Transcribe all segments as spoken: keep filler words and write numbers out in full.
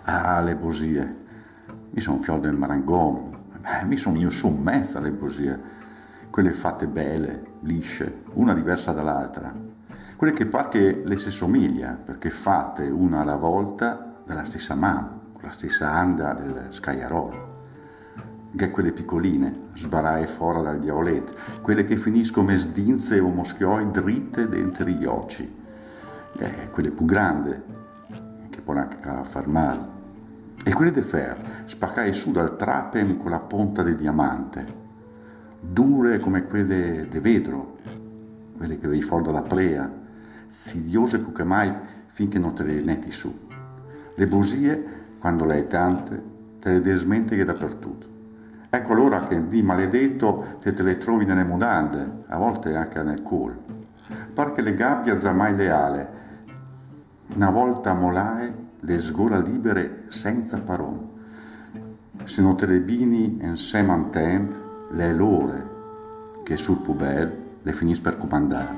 Ah, le bosie. Mi son fiol del Marangon. Mi son gnù sù 'n mez a le bosie. Quele fate bele, lisce, una diversa da l'altra. Quele che par che le se somiglia, perché fate una a la volta da la stessa man, con la stessa anda del scajarol. Gh'è quele picoline, sbarae fora dal diaolet, quele che finìs come sdinze o moschioi drite dentri i oci. Gh'è quele pù grande, che pol anca far mal. E quele de fer, spacae sù dal trapem con la ponta de diamante, dure come quele de vedro, quele che vei for da la plea, zidiose pù che mai fin che no te le neti sù. Le bosie, quando le è tante, te le desmenteghe dapertut. Ecco alora che 'n dì maledeto te, te le trovi nele mudande, a volte anca nel col. Par che le gh'abia zamai le ale. Na volta molae, le sgola libere senza paron. Se no te le bini ensema in temp, le è lore che sul pù bel le finìs per comandar.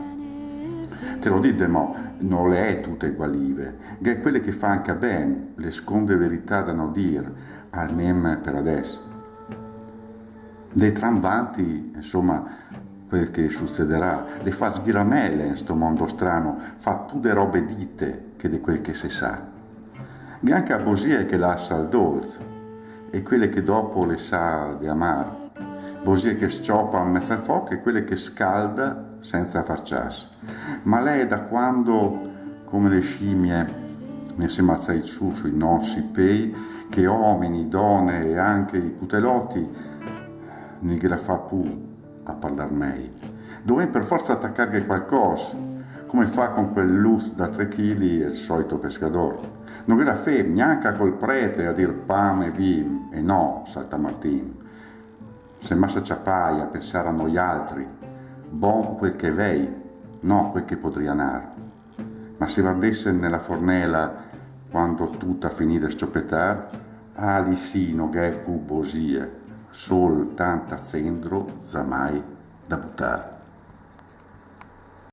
Te l'ho dit de mo, no le è tute gualive, gh'è quele che fa anca ben, le sconde verità da no dir, almen per adess. De tramvanti, insoma, quel che sucederà, le fa sghiramele in sto mondo strano, fa pù de robe dite che de quel che se sa. Gh'è anca bosie che lassa il dolz, e quele che dopo le sa de amar. Bosie che sciopa in mezz al foc e quele che scalda senza far cias. Ma le è da quando, come le scimie, ne se mazza sù sui nossi pei, che omini, done e anche i puteloti, no ghe la fa pù a parlar mei. Dovem per forza tacarghe qualcos, come fa con quel luz da tre chili el solito pescador. No ghe la fem gnanca col prete a dir pam e vin, e no, salta Martin. Se massa ciapai a pensar a noialtri, bon quel che vei, no quel che podria nar. Ma se vardessem nela fornela, quando tut a finì de sciopetar, ah, lì sì no gh'è pù bosie, sol tanta zendro zamai da butar.